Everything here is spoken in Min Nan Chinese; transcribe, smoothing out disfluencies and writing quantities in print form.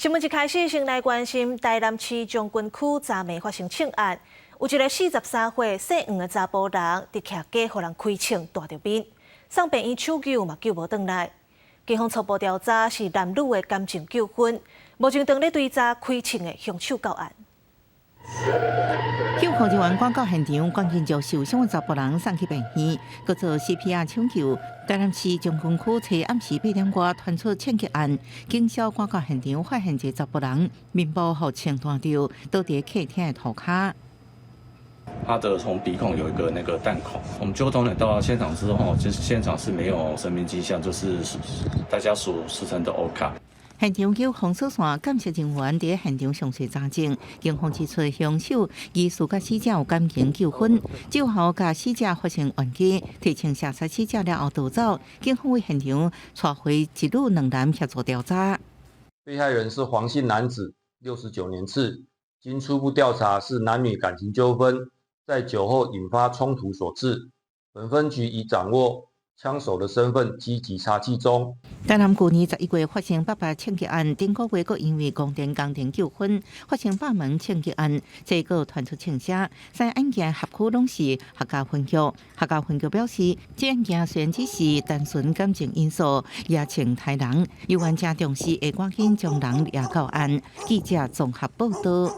新聞一開始先來關心台南市將軍區昨暝發生槍案，有一個43歲姓黃的查埔人，佇徛家予人開槍彈著面，送病院搶救嘛救無轉來。警方初步調查是男女的感情糾紛，目前正咧追查開槍的兇手到案。救護人員趕到現場，趕緊將受傷的查埔人送去病院，閣做 CPR 搶救。台南市將軍區昨暗時8點外傳出槍擊案，警消趕到現場發現一個查埔人面部予槍彈著，倒佇客廳的塗跤。他的從鼻孔有一個那個彈孔，我們救護人員到現場之後，就是現場是沒有生命跡象，就是大家所俗稱的烏卡。現場有封鎖線鑑識人員佇現場詳細查證，警方指出兇手疑似佮死者有感情糾紛，酒後佮死者發生冤家，提槍射殺死者了後逃走。警方佇現場帶回一女兩男協助調查。被害人是黃姓男子，69年次，經初步調查是男女感情糾紛，在酒後引發衝突所致。本分局已掌握槍手的身份，積極查緝中。台南舊年11月發生八八槍擊案，頂個月閣因為供電工程糾紛發生百門槍擊案，這個傳出槍聲。三案件轄區攏是客家分局，客家分局表示，這案件雖然只是單純感情因素，也槍刣人，猶原誠重視，會趕緊將人抓到案。記者綜合報道。